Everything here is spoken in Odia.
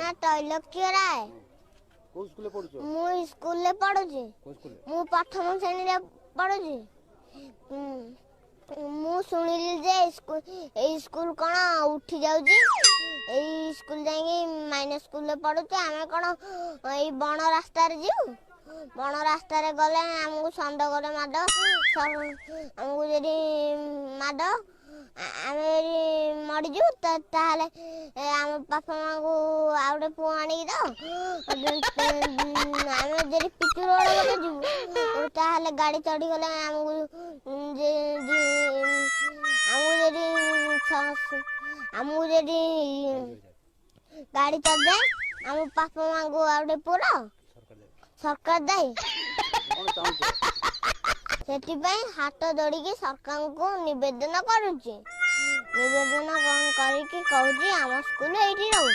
ନାଁ ତ୍ରୈଲୋକ୍ୟ ରାୟ। କୋଉ ସ୍କୁଲରେ ପଢୁଛ? ମୁଁ ସ୍କୁଲରେ ପଢୁଛି। କୋଉ ସ୍କୁଲରେ? ମୁଁ ପ୍ରଥମ ଶ୍ରେଣୀରେ ପଢୁଛି। ମୁଁ ଶୁଣିଲି ଯେ ଏଇ ସ୍କୁଲ କ'ଣ ଉଠି ଯାଉଛି। ଏଇ ସ୍କୁଲ ଯାଇକି ମାଇନର ସ୍କୁଲରେ ପଢୁଛୁ। ଆମେ କ'ଣ ଏଇ ବଣ ରାସ୍ତାରେ ଯିବୁ? ବଣ ରାସ୍ତାରେ ଗଲେ ଆମକୁ ଷଣ୍ଢ ଗଲେ ମାଡ଼, ଆମକୁ ଯଦି ମାଡ଼ ଆମେ ଯଦି ମରିଯିବୁ, ତାହେଲେ ଆମ ବାପା ମାଆଙ୍କୁ ଆଉ ଗୋଟେ ପୁଅ ଆଣିକି ଦବ। ଆମେ ଯଦି ପିଚୁ ରୋଡ଼ ପଟେ ଯିବୁ, ତାହେଲେ ଗାଡ଼ି ଚଢ଼ିଗଲେ ଆମକୁ ଆମକୁ ଯଦି ଆମକୁ ଯଦି ଗାଡ଼ି ଚଢ଼ିଯାଏ, ଆମ ବାପା ମାଆଙ୍କୁ ଆଉ ଗୋଟେ ପୁଅ ସରକାର ଦାୟୀ। କଣ ଚାହୁଁଛ? ସେଥିପାଇଁ ହାତ ଯୋଡ଼ିକି ସରକାରଙ୍କୁ ନିବେଦନ କରୁଛି। ନିବେଦନ କରିକି କହୁଛି, ଆମ ସ୍କୁଲ ଏଇଠି ରହୁ।